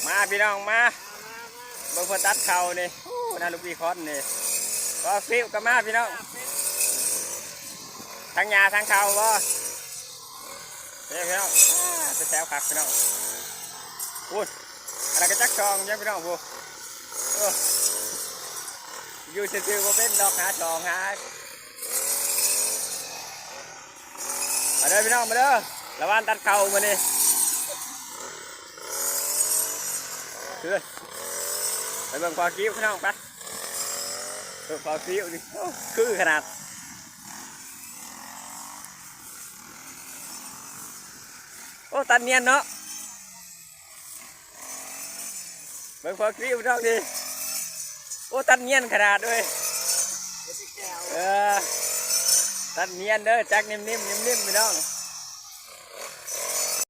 ມາພີ່ນ້ອງມາ ເບິ່ງເພິ່ນຕັດເຂົ້ານີ້. ໂອ້ ນາລູກປີຄອນນີ້ ບໍ່ຟິວກໍມາພີ່ນ້ອງ. ທັງຫຍ້າທັງເຂົ້າບໍ່? ເດ້ພີ່ນ້ອງ ອ່າ ເປັນແຖວຄັກພີ່ນ້ອງ. ໂອ້ຍ ອັນນັ້ນກໍຈັກຊ່ອງຍັງພີ່ນ້ອງ. ໂອ້ ຢູ່ຊື່ໆບໍ່ເປັນດອກ ຫາຊ່ອງຫາ. ມາເດີພີ່ນ້ອງມາເດີ ລະຫວ່າງຕັດເຂົ້າມື້ນີ້. ເອີ ໄປເບິ່ງພໍ່ກິ້ວພີ່ນ້ອງ ໄປເບິ່ງພໍ່ກິ້ວນີ້. ໂອ້ ຄືຂະໜາດ. ໂອ້ ຕັດນຽນເນາະ. ເບິ່ງພໍ່ກິ້ວພີ່ນ້ອງນີ້. ໂອ້ ຕັດນຽນຂະໜາດເວີຍ. ເອີ ຕັດນຽນເດີ ຈັກນິ້ມໆ ນິ້ມໆ ພີ່ນ້ອງ.